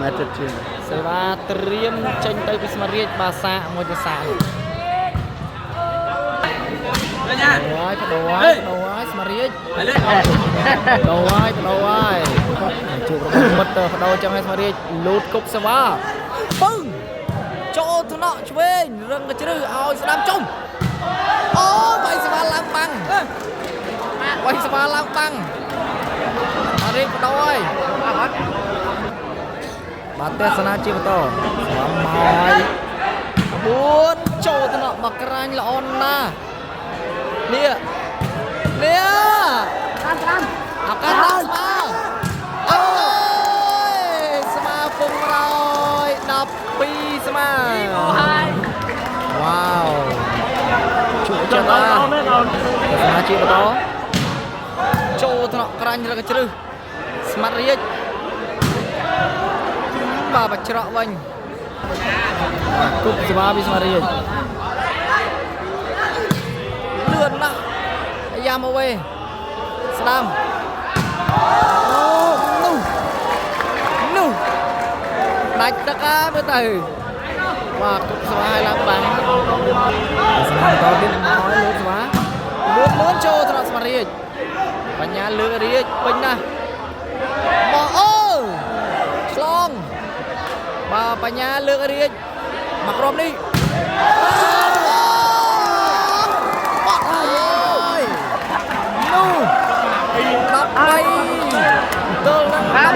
ម៉ែត្រចិត្តជាង សេវាត្រៀមចេញទៅពីស្មារាជបាសាមួយទៅសានេះហើយបដូរហើយបដូរហើយស្មារាជបដូរហើយបដូរហើយជួបរបស់មិត្តទៅបដូរចឹងហើយស្មារាជលូតគប់សេវាពឹងចូលថ្នាក់ឆ្វេងរឹងកជ្រឹះឲ្យស្ដាំជុំអូវាយសេវាឡើងបាំងវាយសេវាឡើងបាំងស្មារាជបដូរហើយបាទទេសនាជាបន្តស្វាមមកហើយ4ចូលថ្នាក់មកក្រាញ់ល្អណាស់នេះនេះតាមឱកាសដល់ស្មាអូយស្មាពងរយ12ស្មាវ៉ាវជួយចិត្តណាស់ទេសនាជាបន្តចូលថ្នាក់ក្រាញ់រកជ្រឹះស្មាត់រាជបាទបច្ច្រកវិញគប់ស្មាពីស្មារាជលឿនណាស់អាយ៉ាមកវិញស្ដាំអូនោះនោះដាច់ទឹកហើយមើលទៅបាទគប់ស្វាឲ្យឡើងបាំងស្មាបន្តទៀតមកឲ្យលូតស្វាលឿនលឿនចូលត្រង់ស្មារាជបញ្ញាលើករាជពេញណាស់មកអូឆ្លងបាទបញ្ញាលើករាជមកក្រុមនេះបាត់ហើយនោះ13ទល់នឹង12ហើ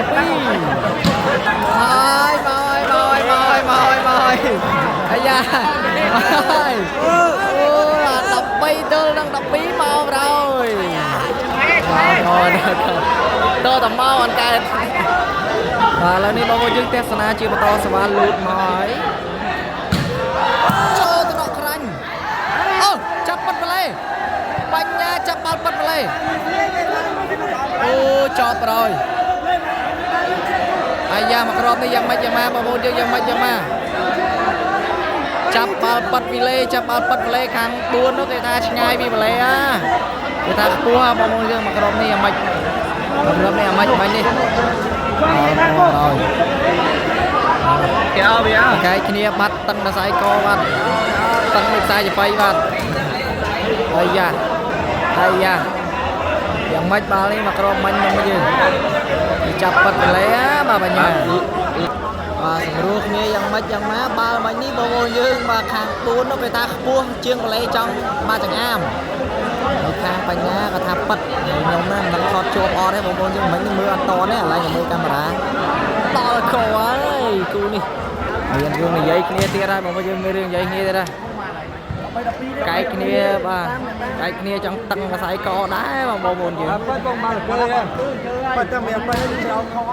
យមកហើយមកហើយមកហើយមកហើយអាយ៉ាហើយអូ13ទល់នឹង12មកហើយបាទតតមកអនកើតបាទឥឡូវនេះបងប្អូនយើងទេសនាជាបន្តសវ៉ាលូតមកហើយចូលទៅដល់ក្រាញ់អូចាប់ប៉ិតម្លេបញ្ញាចាប់បាល់ប៉ិតម្លេអូចប់ប្រយអាយ៉ាមកក្របនេះយ៉ាងម៉េចយ៉ាងម៉ាបងប្អូនយើងយ៉ាងម៉េចយ៉ាងម៉ាចាប់បាល់ប៉ិតវីលេចាប់បាល់ប៉ិតវីលេខាង4នោះគេថាឆ្ងាយពីវីលេអាគេថាខ្ពស់បងប្អូនយើងមកក្របនេះយ៉ាងម៉េចមកក្របនេះយ៉ាងម៉េចបាញ់នេះអរហើយ គេអោវា កែគ្នាបាត់តឹងដល់ស្អែកកបាត់តឹងដូចខ្សែចាប៉ីបាត់អាយ៉ាអាយ៉ាយ៉ាងម៉េចបាល់នេះមកក្របមិញហ្នឹងយើងគេចាប់ប៉ិតវលេបាទបញ្ញាបាទសម្រួលគ្នាយ៉ាងម៉េចយ៉ាងម៉ាបាល់មិញនេះបងប្អូនយើងបាទខាង4នោះគេថាខ្ពស់ជាងវលេចង់មកចង្អាមហើយខាងបញ្ញាក៏ថាប៉ិតហើយខ្ញុំណាមិនដឹងថតជាប់អត់ទេបងប្អូនយើងមិញនេះមើលអត់តទេឥឡូវក៏មើលកាមេរ៉ាដល់កហើយគូនេះមានរឿងនិយាយគ្នាទៀតហើយបងប្អូនយើងមានរឿងនិយាយគ្នាទៀតហើយកែកគ្នាបាទកែកគ្នាចង់តឹងខ្សែកដែរបងប្អូនយើង ប៉ិតបងបាល់កើប៉ិតតែមានប៉ិតច្រោមខោ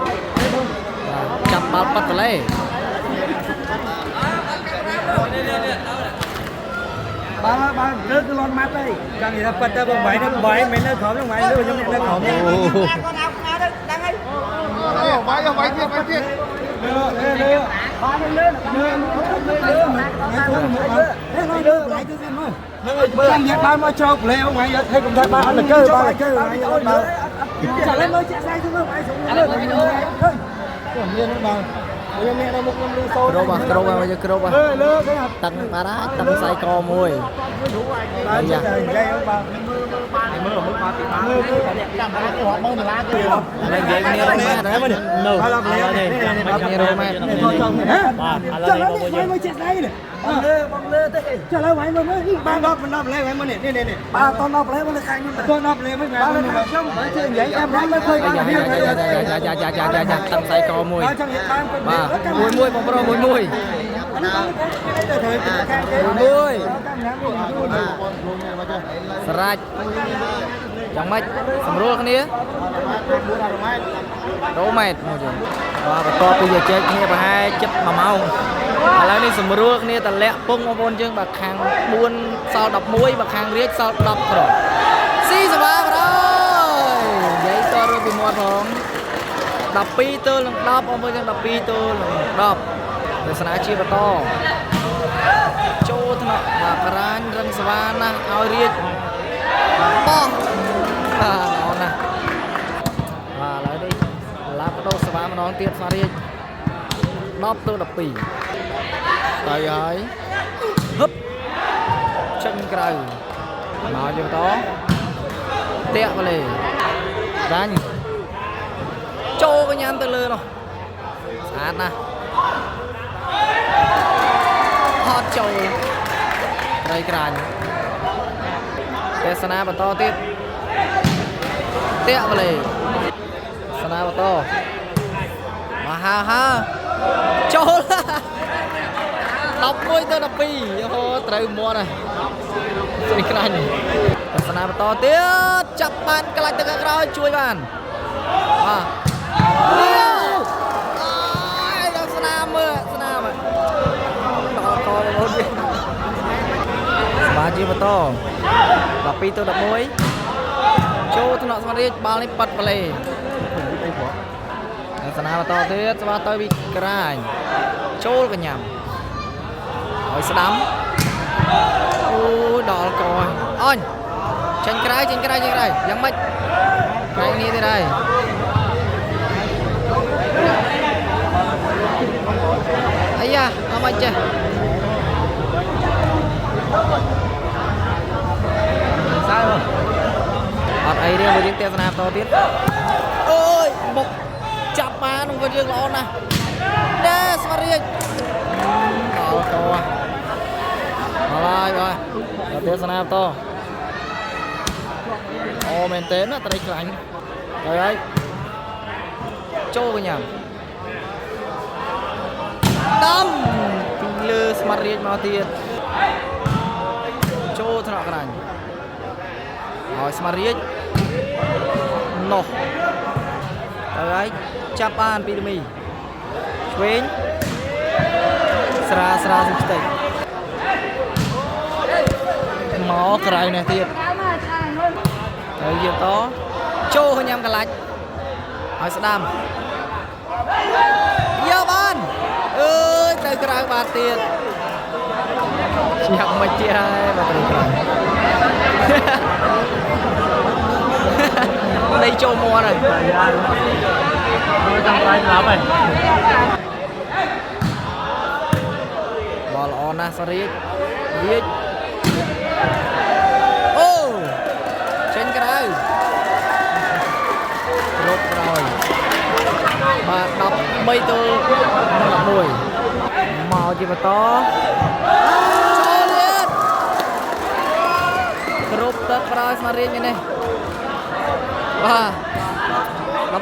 ចាប់បាល់ប៉ាត់តលេ បាល់បាល់លើគឺលន់ម៉ាត់ហើយចង់និយាយថាប៉ិតទៅបងបាយនៅបាយមិននៅក្រោមហ្នឹងបាយលើខ្ញុំនៅក្រោម អូ អូវាយវាយទៀតវាយទៀត លើលើលើបានលើលើលើមិនទៅលើលើទៅសិនមើលហ្នឹងហើយមើលចាំយកបានមកជ្រោកប្លែបងហើយឲ្យកុំថាបានអត់លកើបានលកើបានចាក់លើចាក់ស្អីទៅមើលឯងស្រួលលើឃើញមានបានខ្ញុំអ្នកនៅមុខខ្ញុំលឺសូ គ្រប់អាគ្រប់ហើយយើងគ្រប់ លើលើឃើញ តឹងបាត់ហើយតឹងខ្សែកមួយ បាទនិយាយបាទមើលមើលបានមើលមើលបាទទីបានមើលមើលចាំបានគេរាប់មើលដុល្លារគេ ឥឡូវនិយាយគ្នារមែត នេះ នោះ ឥឡូវនេះ មិនគ្នារមែត នេះចង់នេះបាទឥឡូវនេះមើលជាក់ស្ដែងនេះបងលើបងលើទេចុះឥឡូវហើយមើលមើលបានដល់មិនដល់ប្លែហើយមើលនេះនេះនេះបាទតដល់ប្លែមើលខាងខ្ញុំតដល់ប្លែមើលបាទខ្ញុំបើជឿនិយាយតាមរំមើលឃើញ យ៉ាយ៉ាយ៉ាយ៉ាយ៉ាយ៉ាយ៉ាយ៉ាតឹងខ្សែកមួយ ចង់និយាយបាន បាទមួយមួយបងប្រុសមួយមួយមួយស្រេចយ៉ាងម៉េចសម្រួលគ្នារ៉ូម៉ែតមកយើងបាទបន្ទាប់ពីជជែកគ្នាប្រហែលជិត1ម៉ោងឥឡូវនេះសម្រួលគ្នាតម្លាក់ពងបងប្អូនយើងបាទខាង4សល់11បាទខាងរាជសល់10គ្រាប់ស៊ីសវ៉ាប្រយនិយាយតរួចពីមាត់ផង12ទល់នឹង10បងប្អូនយើង12ទល់នឹង10ទស្សនាជាបន្តចូលថ្នាក់បាទក្រាញរឹងសវ៉ាណាស់ឲ្យរាជបោះបាទល្អណាស់បាទឥឡូវនេះឡាបដោសវ៉ាម្ដងទៀតស្មារាជ 10ទៅ12ទៅហើយហឹបចេញក្រៅមកយើងតតាក់វ៉ាលេរាញ់ចូលកញ្ញាំទៅលើនោះស្អាតណាស់ហត់ចូលត្រីក្រាញ់ទេសនាបន្តទៀតតាក់វ៉ាលេសនាបន្តមកហាហាចូល11ទៅ12អូត្រូវមាត់ហើយស្រីក្រាញ់ទេសនាបន្តទៀតចាប់បានក្លាច់ទៅខាងក្រោយជួយបានបាទអូយដល់ស្នាមមើលស្នាមដល់កបងប្អូនយើងស្បាជាបន្ត12ទៅ11ចូលថ្នាក់ស្មារតីបាល់នេះប៉ាត់ប្លេសនាបន្តទៀតស្បាទៅពីក្រាញចូលកញ្ញាំឲ្យស្ដាំអូដល់កអញចេញក្រៅចេញក្រៅចេញក្រៅយ៉ាងម៉េចក្រៅនេះទៀតហើយអាយ៉ាអត់មិនចេះសើអត់អីទេយើងទេសនាបន្តទៀតអូយបុកចាប់បានវិញយើងល្អណាស់ណែស្មារតីដល់កមកហើយបាទទេសនាបន្តអូមែនទេណាត្រីខ្លាញ់ហើយហើយចូលកញ្ញាំដំពីលើស្មារតីមកទៀតចូលថ្នាក់ក្រាញ់ហើយស្មារតីនោះទៅហើយចាប់បានពីមីឆ្វេងស្រាស្រាសុំស្តិចមកក្រៅនេះទៀតទៅយើងតចូលញ៉ាំកលាច់ឲ្យស្ដាំយកបានអើយទៅក្រៅបាទទៀតញ៉ាំមិនទៀតហើយបាទត្រូវក្រៅដីចូលមាត់ហើយ ចង់បាយស្លាប់ហើយ បលល្អណាស់សរីរាជអូចេញក្រៅរត់ក្រោយបាទ13ទល់11មកជាបន្តចូលទៀតគ្រប់ទឹកក្រោយស្មារតីនេះបាទ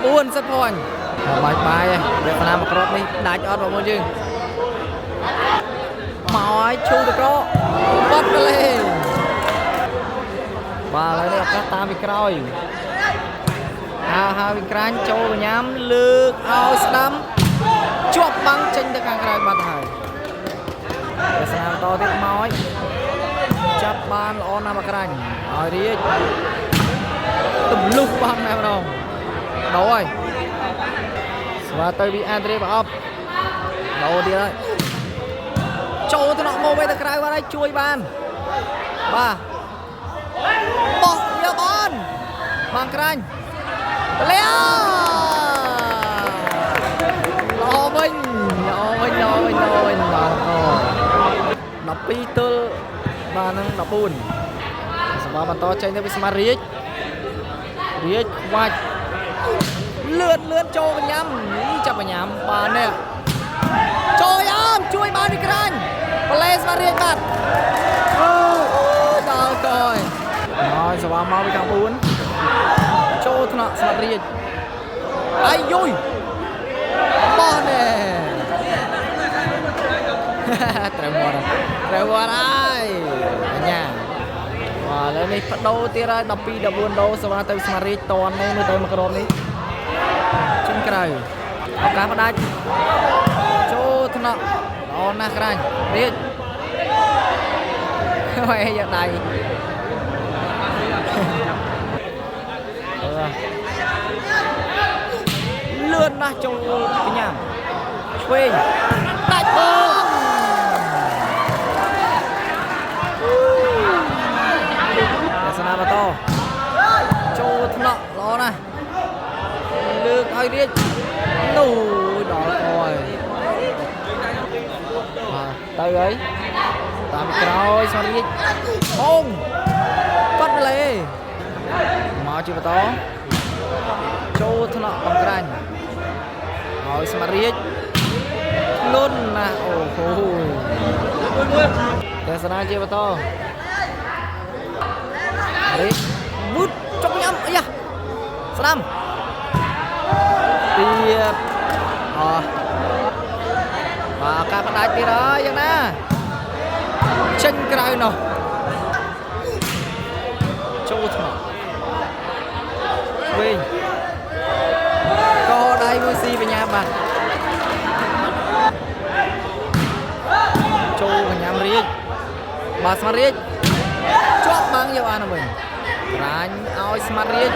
14សិតភ័ញបាយបាយវេទនាមកគ្រាប់នេះដាច់អត់បងប្អូនយើងមកឲ្យឈូទៅក្របាត់ទៅលេបាទឥឡូវនេះឱកាសតាមពីក្រោយហាហាពីក្រាញ់ចូលកញ្ញាំលើកឲ្យស្ដាំជាប់បាំងចេញទៅខាងក្រៅបាត់ហើយវេទនាបន្តទៀតមកឲ្យចាប់បានល្អណាស់មកក្រាញ់ឲ្យរាជទម្លុះបាំងតែម្ដងដោហើយស្វាទៅពីអានដ្រេប្រអប់ដោទៀតហើយចូលទៅមកវិញទៅក្រៅបានហើយជួយបានបាទបោះយកបានបាំងក្រាញ់លាល្អវិញល្អវិញល្អវិញល្អវិញបាទអូ12ទល់បាទនឹង14សម្រាប់បន្តចេញទៅពីស្មារាជរាជខ្វាច់លឿនលឿនចូលកញ្ញាំចាប់កញ្ញាំបាទនេះចូលយ៉ាមជួយបានពីក្រាញ់ប្លេស្មារាជបាទអូដល់កយហើយសវ៉ាមកពីខាង4ចូលថ្នាក់ស្មារាជអាយយបោះនេះត្រូវមាត់ត្រូវមាត់ហើយអញ្ញាបាទឥឡូវនេះបដូរទៀតហើយ12 14ដូរសវ៉ាទៅស្មារាជតននេះមើលទៅមកក្រុមនេះចេញក្រៅឱកាសផ្ដាច់ចូលថ្នាក់ល្អណាស់ក្រាញ់រាជហើយយកដៃលឿនណាស់ចូលកញ្ញាឆ្វេងដាច់បងទេសនាបន្តចូលថ្នាក់ល្អណាស់លើកឲ្យរាជនោះដល់កហើយ ទៅហើយតាមពីក្រោយស្មារតីអូងបាត់ម្លេះមកជាបន្តចូលថ្នាក់បង្ក្រាញ់ហើយស្មារតីលុនណាស់អូហូទេសនាជាបន្តរីវូតចុកញ៉ាំអាយ៉ាស្ដាំទៀតអោបាទការផ្ដាច់ទៀតហើយយ៉ាងណាចេញក្រៅនោះចូលថ្មវិញកដៃមួយស៊ីបញ្ញាបាទចូលកញ្ញាំរាជបាទស្មាត់រាជជាប់បាំងយកអានវិញរាញឲ្យស្មាត់រាជ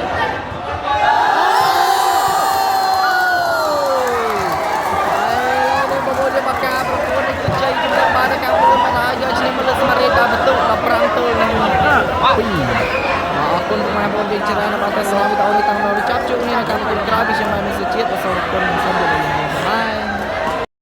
ហើយបងប្អូនយើងបាត់ការប្រកួតនេះគឺជ័យជំនះបានទៅកម្ពុជាមកហើយយកឈ្នះមកលើស្មារតីដល់បន្ទុក15ទល់នឹង2បាទអរគុណពុកម៉ែបងប្អូនយើងច្រើនដែលបានទស្សនាវីដេអូនេះតាំងដល់ចប់ជួបគ្នានៅកម្មវិធីក្រោយពីខ្ញុំបាទមីសុជាតិសូមអរគុណនិងសូមជម្រាបលាបាយ។